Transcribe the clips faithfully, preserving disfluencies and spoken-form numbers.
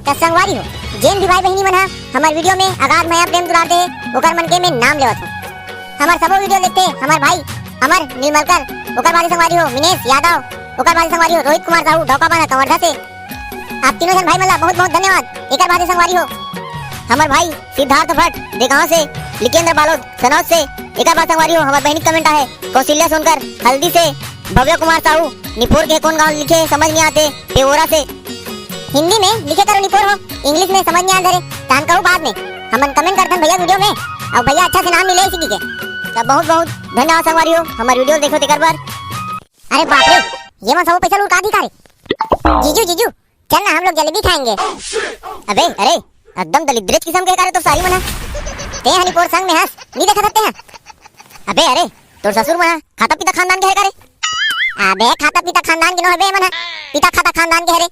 त संगवारी हो, जेन भी भाई बहिनी मन ह हमर वीडियो में अगाध मया प्रेम दुलार दे, ओकर मन के मैं नाम लेवत हूँ। हमर सबो वीडियो देखते हमर भाई अमर नीलमलकर, ओकर बाद संगवारी हो मिनेश यादव, ओकर बाद संगवारी हो रोहित कुमार साहू डौकाबांधा कवर्धा से। आप तीनों जन भाई मन ला बहुत बहुत धन्यवाद। एकर बाद संगवारी हो हमर भाई सिद्धार्थ भट्ट देगांव से, लिकेंद्र बालोद सनौत से। एकर बाद संगवारी हो हमर बहिनी कमेंट आहे कौशल्या सोनकर हल्दी से, भव्य कुमार साहू निपोर के कौन गांव लिखे हे समझ नहीं आते, पेवोरा से। हिंदी में लिखे करो निपोर हो, इंग्लिश में समझ नहीं आ धरे, तान कहू बाद में। हमन कमेंट करथन भैया वीडियो में, अउ भैया अच्छा से नाम मिले इसी के। तब बहुत बहुत धन्यवाद संगवारी हो हमर वीडियो देखो तेकर बर। अरे बाप रे, ये मन सबो पैसा लूट का दी का रे? जीजू जीजू, चल ना हम लोग जलेबी खाएंगे। अबे अरे, एकदम दलिद्रेच किस्म के का रे तो सारी मन ह। ते हनी पोर संग में हस, नहीं देखा सकते हैं। अबे अरे, तोर ससुर मन ह खाता पीता खानदान के हरे का रे? अबे खाता पीता खानदान के नो हबे मन ह, पीता खाता खानदान के हरे।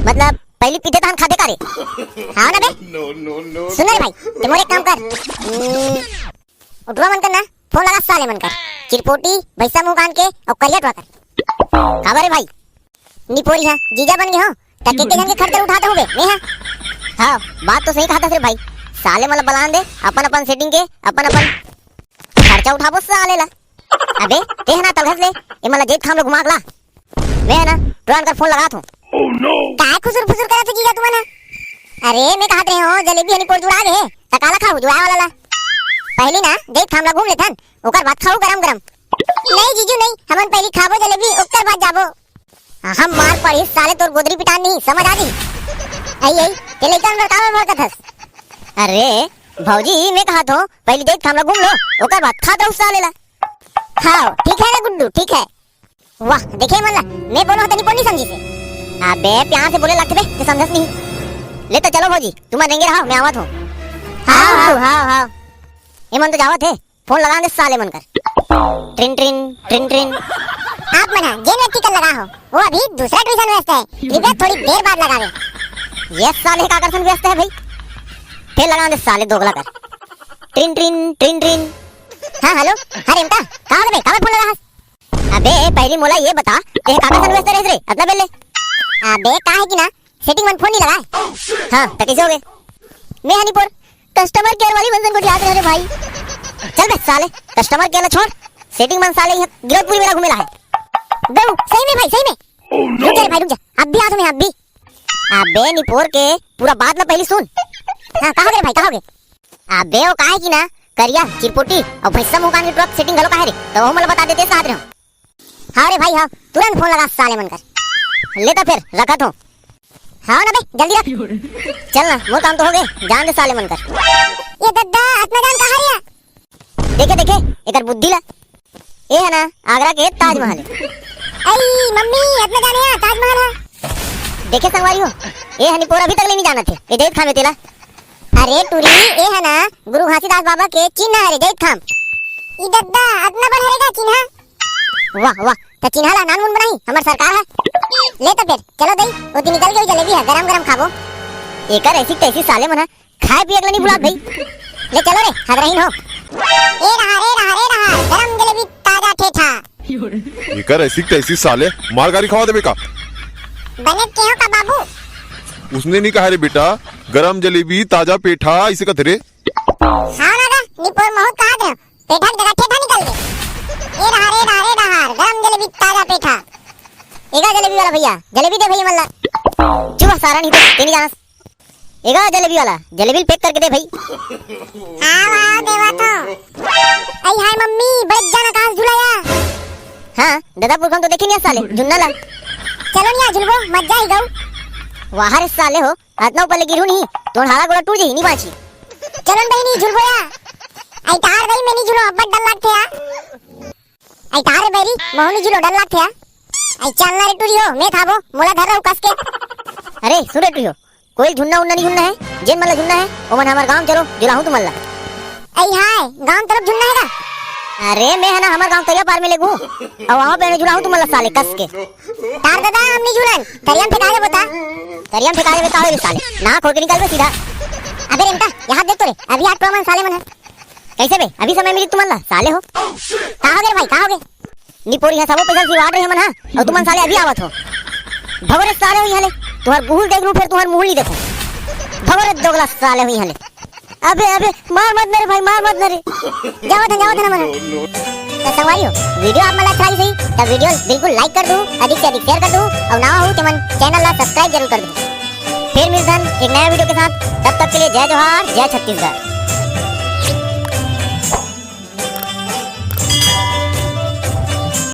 मतलब पहली पीते तहन खाते का रे? हाँ ना बे। सुन रे भाई, ते मोर एक काम कर। हम्म, उठवा मन कर ना, फोन लगा साले मन कर। चिरपोटी, भैंसा मुंह कान के अउ करिया टुआ कर। काबर रे भाई? निपोरी हा, जीजा बन गे हो, त के के झन के खर्चा उठात होबे, मैं हा? हाँ, बात तो सही कहा था रे भाई। साले मन ला बलान दे, अपन अपन सेटिंग के, अपन अपन खर्चा उठाबो साले ला। अबे, ते ह ना तलघस ले, ए मन ला जेत खाम ला घुमा के ला। मैं ह ना, टुरा मन कर फोन लगात हूँ। काय खुसुर फुसुर करत हो जीजा तुमन ह? अरे, मैं कहत रहे हो, जलेबी हनी पोर जुड़ा गे हे, त काला खाहू जुड़ाए वाला ला। पहली ना, जेत खाम ला घूम लेथन, ओकर बाद खाहू गरम गरम। नहीं जीजू नहीं, हमन पहली खाबो जलेबी, ओकर बाद जाबो। हम मार पड़ी साले तोर गोदरी पिटान नहीं, समझ आ गई? आई आई, ते लइका अंदर काबर भड़कत हस? अरे, भौजी, मैं कहत हूँ, पहली जेत खाम ला घूम लो, ओकर बाद खात रहू साले ला। हाँ, ठीक है रे गुड्डू, ठीक है। वाह, देखे मन ला, मैं बोलो हूँ तनी कोनी समझी से। अबे, प्यार से बोले लगते बे, ते समझस नहीं। ले तो चलो भौजी, तुम रेंगे रहो, मैं आवत हूँ। हाँ, हाँ, हाँ, हाँ। ये मन तो जावत है, फोन लगा दे साले मन कर। ट्रिन ट्रिन, ट्रिन ट्रिन। आप मन ह जेन व्यक्ति कर लगा हो, वो अभी दूसरा ट्यूशन व्यस्त है, कृपया थोड़ी देर बाद लगावे। ये साले का आकर्षण व्यस्त है भाई, फिर लगा दे साले दोगला कर। ट्रिन ट्रिन, ट्रिन ट्रिन। हाँ, हेलो, हाँ रेमटा, का हो गे बे, काबर फोन लगा हस? अबे, पहली मोला ये बता, ते काकर सन व्यस्त रहिस रे, अतना बेले? अबे, का है कि ना, सेटिंग मन फोन नहीं लगाए। हाँ, त कैसे हो गए? मैं हनी पोर, कस्टमर केयर वाली मन सन गोठियात रहे रे भाई। चल बे साले, कस्टमर केयर ला छोड़, सेटिंग मन साले यहाँ गिरौदपुरी मेला घूमे ला है। गऊ, सही में भाई, सही में। रुक जा रे भाई, रुक जा, अब भी आ तुम्हें, अब भी। अबे निपोर के, पूरा बात ला पहली सुन। हाँ, का हो गे रे भाई, का हो गे? अबे, वो का है कि ना, करिया, चिरपोटी अउ भैंसा मुंह कान के टुरा के सेटिंग घलो का है रे, त वो मोला बता देते साथ रहो। हाँ रे भाई, हाँ, तुरंत फोन लगा साले मन कर। ले त फिर, रखत हूँ। हाँ ना बे, जल्दी रख। चल ना, मोर काम तो हो गे, जान दे साले मन कर। ये दद्दा, अतना जान कहाँ रे? देखे, देखे, एकर बुद्धि ला। ए है ना, आगरा के ताजमहल है। आई मम्मी, अतना जाने है ताजमहल है। देखे संगवारी हो, ए हनी पोर अभी तक ले नहीं जानत हे, ए देख खावे तेला। अरे टूरी, ए है ना, गुरु घासीदास बाबा के चिन्ह हरे, देख खाम। ई दद्दा, अतना बड़ हरे का चिन्ह? वाह, वाह, त चिन्ह ला नान मुन बनाई, हमर सरकार है। ले त फिर, चलो दई, ओती निकल के जलेबी है, गरम गरम खाबो। एकर ऐसी तैसी साले मन ह, खाए पिए के ला नहीं भुलात भाई। ले चलो रे, हगरहीन हो। ए रहा, रे रहा, रे रहा, गरम जलेबी ताजा ठेठा। एकर ऐसी तैसी साले, मार गारी खवा देबे का? बने के हो का बाबू? उसने नहीं कहा रे बेटा, गरम जलेबी ताजा पेठा, इसे कहते रे। हाँ ना रे, निपोर बहुत कहा दे, पेठा की जगह ठेठा निकल गए। ए रहा, रे रहा, रे रहा, गरम जलेबी ताजा पेठा। एगा जलेबी वाला भैया, जलेबी दे भैया मन ला। चुप सारा नहीं तो, तेरी जाना। एगा जलेबी वाला, जलेबी पैक करके दे भाई। आओ, आओ, देवा तो। आई हाय मम्मी, बड़े जाना कहाँ से झुलाया? हाँ, दादा पुरखा तो देखी नहीं साले, झुन्ना ला। चलो नहीं, झुलबो, मजा आई गऊ। वाह रे साले हो, अतना ऊपर ले गिरू नहीं, तोर हाड़ा गोड़ा टूट जाही, नहीं बाँची। चलो न बहिनी, झुलबो या। आई तार दई, मैं नहीं झुलो, अब्बड़ डर लगथे या। आई तार रे बैरी, महू नहीं झुलो, डर लगथे या। आई चल ना रे टूरी हो, मैं खाबो, मोला धर रहू कस के। अरे, सुन रे टूरी हो, कोई झुन्ना उन्ना नहीं झुन्ना है, जेन मन ला झुन्ना है, ओमन हमर गांव चलो, झुलाहूं तुमन ला। आई हाय, गांव तरफ झुन्ना है का? अरे, मैं है ना हमर गांव तरिया पार में लेगू, अउ वहां पे झुलाहूं तुमन ला साले कस के। तार दादा, हम नहीं झुलन, तरिया में फेंका देबो ता। तरिया में फेंका देबे का होई रे साले, ना खोल के निकलबे सीधा। अबे रेंटा, यहाँ देख तो रे, अभी आठ टोमन साले मन है। कैसे बे? अभी समय मिली तुमन ला, साले हो। का हो गे रे भाई, का हो गे? निपोरी हा, सबो पैसा सिवाड़ रहे हमन हा, अउ तुमन साले अभी आवत हो। भगो रे साले हो यहाँ ले। तुंहर बुहुल देख लूं, फेर तुंहर मुहुल नहीं देखूं। भगो रे दोगला साले हुई हले। अबे, अबे, मार मत न रे भाई, मार मत न रे। जावत हन, जावत हन हमन। त संगवारी हो, video आप मन ला अच्छा लागिस होही, त video बिल्कुल like कर दू, अधिक से अधिक share कर दू, अउ नवा हो तेमन channel ला subscribe जरूर कर दू। फिर मिलथन एक नया video के साथ, तब तक के लिए जय जोहार, जय छत्तीसगढ़।